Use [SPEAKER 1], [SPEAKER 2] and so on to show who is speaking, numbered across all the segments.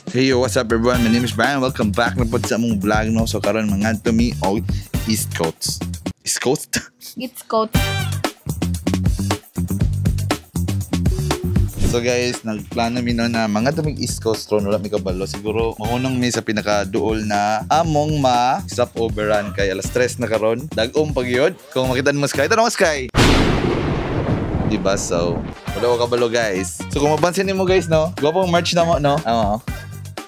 [SPEAKER 1] Hey yo, what's up everyone? My name is Brian. Welcome back na po sa among vlog, no. So karon mangadto mi og East Coast. East Coast?
[SPEAKER 2] East Coast.
[SPEAKER 1] So guys, nagplano mi no na mangadto mig East Coast ron, wala mi kabalo. Siguro mahunong mi sa pinakaduol na among ma stopoveran kay alas 3 na karon. Dag-om pag yun. Kung makita nimo sky, tanong sky. Diba? So, wala ko kabalo guys. So kung mapansin nimo guys, no, gwapong merch na mo, no? Oo.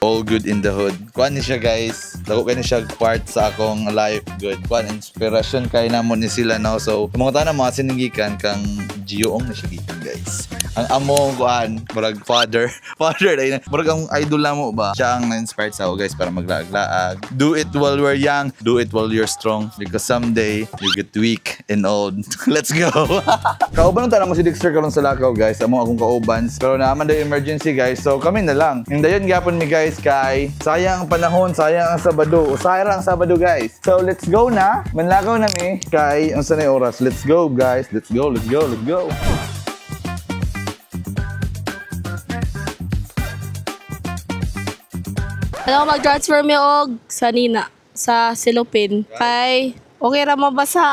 [SPEAKER 1] All good in the hood. Kuan ni siya guys. Dako kay ni siya part sa akong life good. Kuan inspiration kay namo ni sila, no. So, mga tanan mga siningikan kang Gio Ong na siya gikan guys. Ang among kuan, murag father, father dai na. Murag ang idol namo ba? Siya ang na-inspired sa ako guys para maglaag-laag. Do it while we're young, do it while you're strong because someday you get weak and old. Let's go. Kauban nang mo si Dexter karon sa lakaw guys. Amo akong kauban. Pero naaman daw emergency guys. So kami na lang. Yung dayon gyapon mi guys kay sayang ang panahon, sayang ang Sabado. Usay ra ang Sabado guys. So let's go na. Manlakaw na mi kay unsa na oras. Let's go guys. Let's go, let's go, let's go.
[SPEAKER 2] Ano mag-transfer mi og sa Nina sa Silupin. Kay okay ra mabasa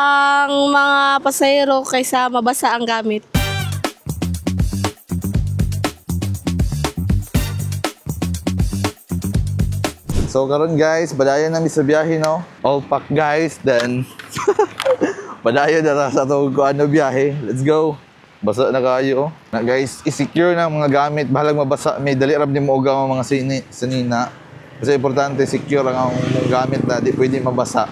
[SPEAKER 2] ang mga pasahero kaysa mabasa ang gamit.
[SPEAKER 1] So karon guys, padayon nami sa biyahe, no. All pack guys, then padayon na sa atong kuan biyahe. Let's go. Basa na kayo oh. Na guys, i-secure na ang mga gamit, bahalag mabasa may dali rab nimo og ang mga sinina. Kasi importante secure ang mong gamit na di pwede mabasa.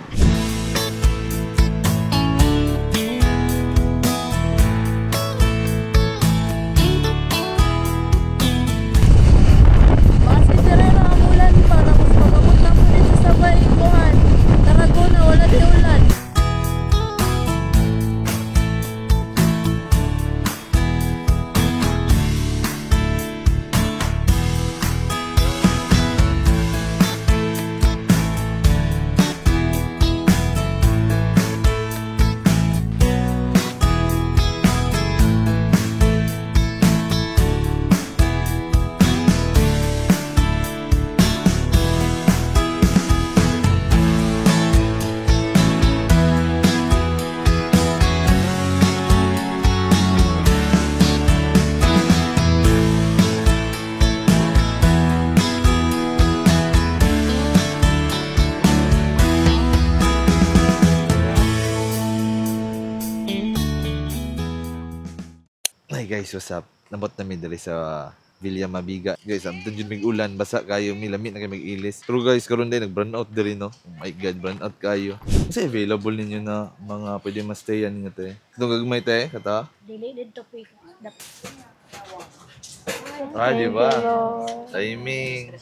[SPEAKER 1] Hi guys, what's up? Nabot nami diri sa Villa Mabiga. Guys, amton jud mig ulan, basa kayo, mi lami na kay mig-ilis. Pero guys, karon din nag-brown out diri, no. Oh my god, brown out kayo. Kasi available ninyo na mga pwede ma-stayan ninyo te. Itong gagmay te, kata?
[SPEAKER 3] Dili didto po.
[SPEAKER 1] Ah, di ba? Timing.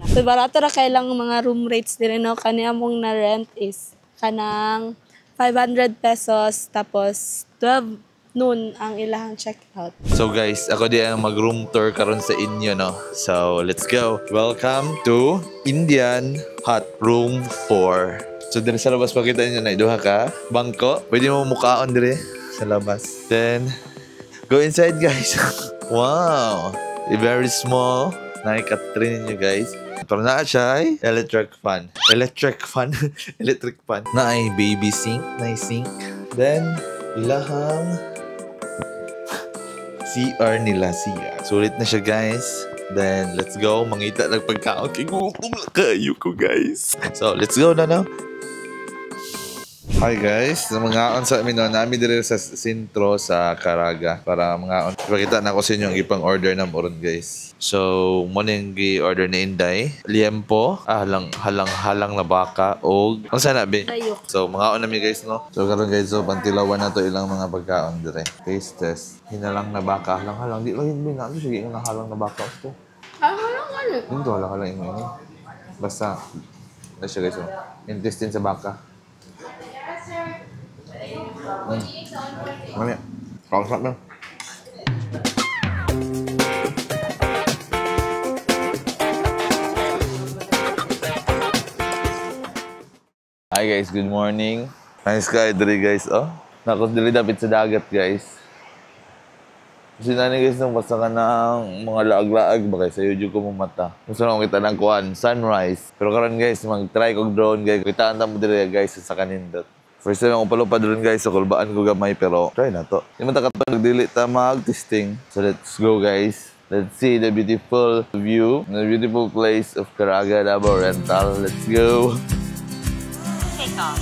[SPEAKER 2] So barato ra kay lang mga room rates diri, no. Kani among na rent is kanang 500 pesos tapos 12 noon ang ilahang check-out.
[SPEAKER 1] So guys, ako di ang mag-room tour karon sa inyo, no. So let's go. Welcome to Indian Hut Room 4. So diri sa labas pakita niyo na duha ka bangko. Pwede mo mukaon diri sa labas. Then go inside guys. Wow, very small. Nakikatrin ninyo guys. Pero naa siya ay electric fan. Electric fan. Electric fan. Naay baby sink, naay sink. Then ilahang CR nila, CR. Sulit na siya guys. Then let's go. Mangita ng pagkaon. Kay gutom na kayo ko guys. So let's go na, no? Hi guys, mangaon sa amin, no, nami diri sa sentro sa Caraga para mangaon. Ipakita na ko sa inyo ang ipang order na moron guys. So, mo ning gi-order ni Inday, liempo, halang halang halang na baka og ang sana be.
[SPEAKER 2] Ayok.
[SPEAKER 1] So, mangaon nami guys, no. So karon guys, so pantilawan na to ilang mga pagkaon dire. Taste test. Hinalang na baka, halang halang di lang hindi na sige nga halang na baka gusto.
[SPEAKER 2] Halang halang.
[SPEAKER 1] Dito halang halang imo ini. Basta na siya guys, oh. Intestine sa baka. Mamaya. Kausap na. Hi guys, good morning. Nice sky diri guys, oh. Nakos diri dapit sa dagat guys. Kasi nani guys, nung basta ka ng mga laag-laag ba kay sayo jud ko mo mata. Gusto na akong kita ng kuan, sunrise. Pero karon guys, mag-try kog drone guys. Kitaan ta mo dire guys sa kanindot. First time akong palupad ron guys, so kulbaan ko gamay pero try na to. Di man ta katong nagdili ta mag-testing. So let's go guys. Let's see the beautiful view, the beautiful place of Caraga, Davao Oriental. Let's go.
[SPEAKER 3] Take off.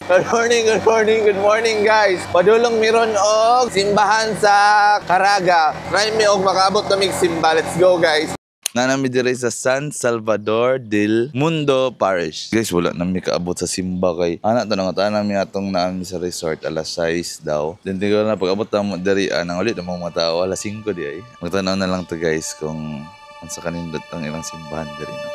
[SPEAKER 1] Good morning, good morning, good morning guys. Padulong miron og simbahan sa Caraga. Try mi og makaabot na mig simba. Let's go guys. Nanami dire sa San Salvador del Mundo Parish. Guys, wala na mi kaabot sa simba kay ana to nang nami atong naami sa resort alas 6 daw. Then tingnan na pag abot na mo diri nang ulit ang mga tao alas 5 di ay. Magtanaw na lang to guys kung unsa kanindot ang ilang simbahan diri no.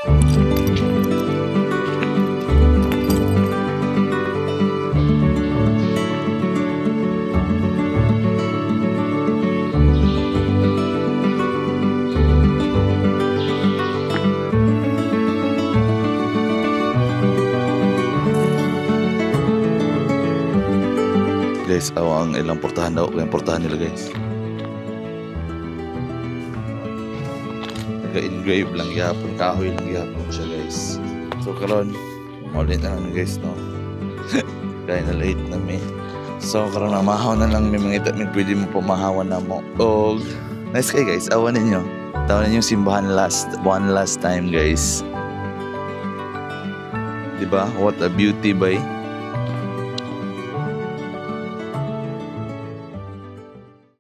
[SPEAKER 1] Guys, awa ang ilang portahan daw. Ilang portahan nila guys. Nag-engrave lang gihapon. Kahoy lang gihapon siya guys. So karon, maulit na lang guys no. Kaya na late na mi. So karon namahaw na lang mi mangita mi pwede mo pamahawan na mo. Og nice kay guys, awa ninyo. Tawa ninyo simbahan last one last time guys. Diba? What a beauty bay.